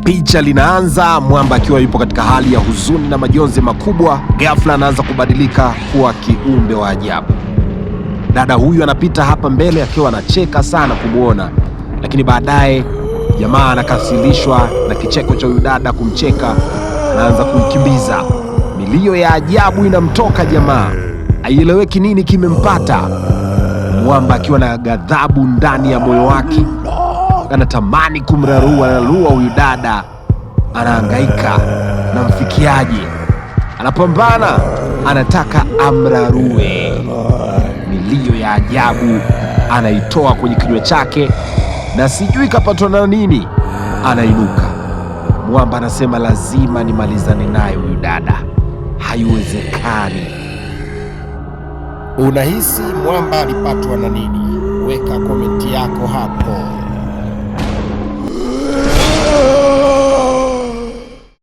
Picha linaanza mwamba akiwa yupo katika hali ya huzuni na majonzi makubwa. Ghafla anaanza kubadilika kuwa kiumbe wa ajabu. Dada huyu anapita hapa mbele akiwa anacheka sana kumwona, lakini baadaye jamaa anakasirishwa na kicheko cha huyu dada kumcheka, anaanza kumkimbiza. Milio ya ajabu inamtoka jamaa, haieleweki nini kimempata. Mwamba akiwa na ghadhabu ndani ya moyo wake, anatamani kumrarua rarua huyu dada, anahangaika na mfikiaje, anapambana, anataka amrarue. Milio ya ajabu anaitoa kwenye kinywa chake, na sijui kapatwa na nini, anainuka. Mwamba anasema lazima nimalizane naye huyu dada, haiwezekani. Unahisi mwamba alipatwa na nini? Weka komenti yako hapo.